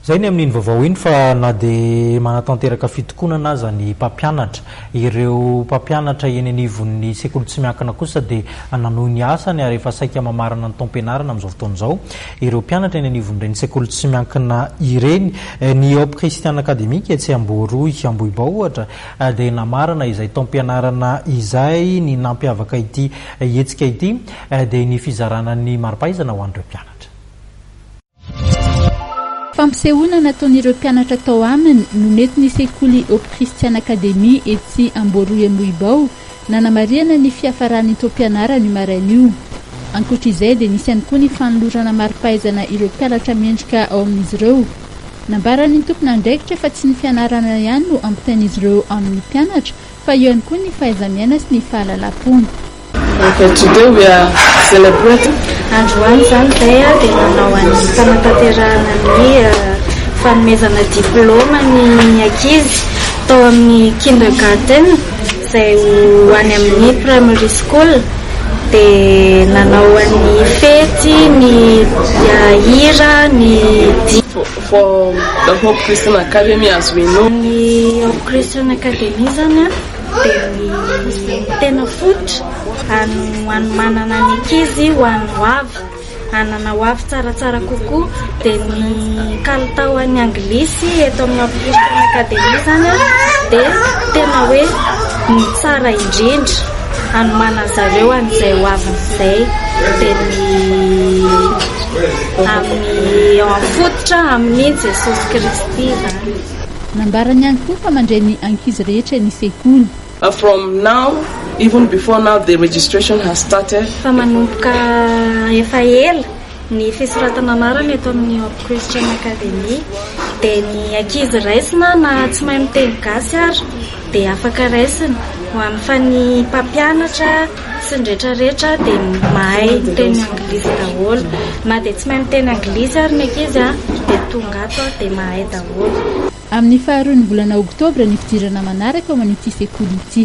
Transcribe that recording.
Izay ny amin'iny vaovao iny fa na dia manatanteraka fitokonana aza ny mpampianatra, ireo mpampianatra eny anivon'ny sekoly tsy miankina kosa dia nanohy ny asany ary efa saika mamarana ny taom-pianarana amin'izao fotoana izao ireo mpianatra eny anivon'ireny sekoly tsy miankina ireny. Ny Hope Christian Academic etsy Ambohiroy Ambohibao ohatra dia namarana izay taom-pianarana izay. Ny nampiavaka ity hetsika ity dia ny fizarana ny mari-pahaizana ho an'ireo mpianatra. Fampisehoana nataon'ireo mpianatra tao aminy no nentin'ny sekoly Hope Christian Academy etsy Ambohiroy Ambohibao nanamarihana ny fiafaran'ny taom-pianarana io maraina io. Ankoatra izay dia nisy ihany koa ny fanolorana mari-pahaizana ireo mpianatra mendrika ao amin'izy ireo. Nambaran'ny tompon'andraikitra fa tsy ny fianarana ihany no ampitain'izy ireo amin'ny mpianatra fa eo ihany koa ny fahaiza-miaina sy ny fahalalam-pomba. Okay, today we are celebrating. Androany izany izay dia nanao an'ny fanatanterahana ny fanomezana diplaoma ny ankizy tao amin'ny kindergarten izay ho any amin'ny primary school dia nanao an'ny fety ny hira ny dihy. For the Hope Christian Academy as we know. Ny Hope Christian Academy izany dia ny tena fototra hanomanana ny ankizy ho an'ny ho avy, hanana ho avy tsaratsara kokoa dia ny kalitao an'ny anglisy eto amin'ny Hope Christian Academy izany dia tena hoe ny tsara indrindra hanomanana zareo an'izay ho aviny izay dia ny amin'ny ao amin'ny fototra amin'ny Jesosy Kristy izany. Nambarany ihany koa fa mandray ny ankizy rehetra ny sekoly. From now, even before now the registration has started. Fa manomboka efa ela ny fisoratana anarana eto amin'ny Hope Christian Academy dia ny ankizy raisina na tsy mahay miteny gasy ary dia afaka raisina ho an'ny fa ny mpampianatra sy ny rehetra rehetra dia mahay miteny anglisy daholo na dia tsy mahay miteny anglisy ary ny ankizy dia tonga ato dia mahay daholo. Amin'ny faharoan'ny volana oktobra ny fidirana manaraka ho an'ity sekoly ity.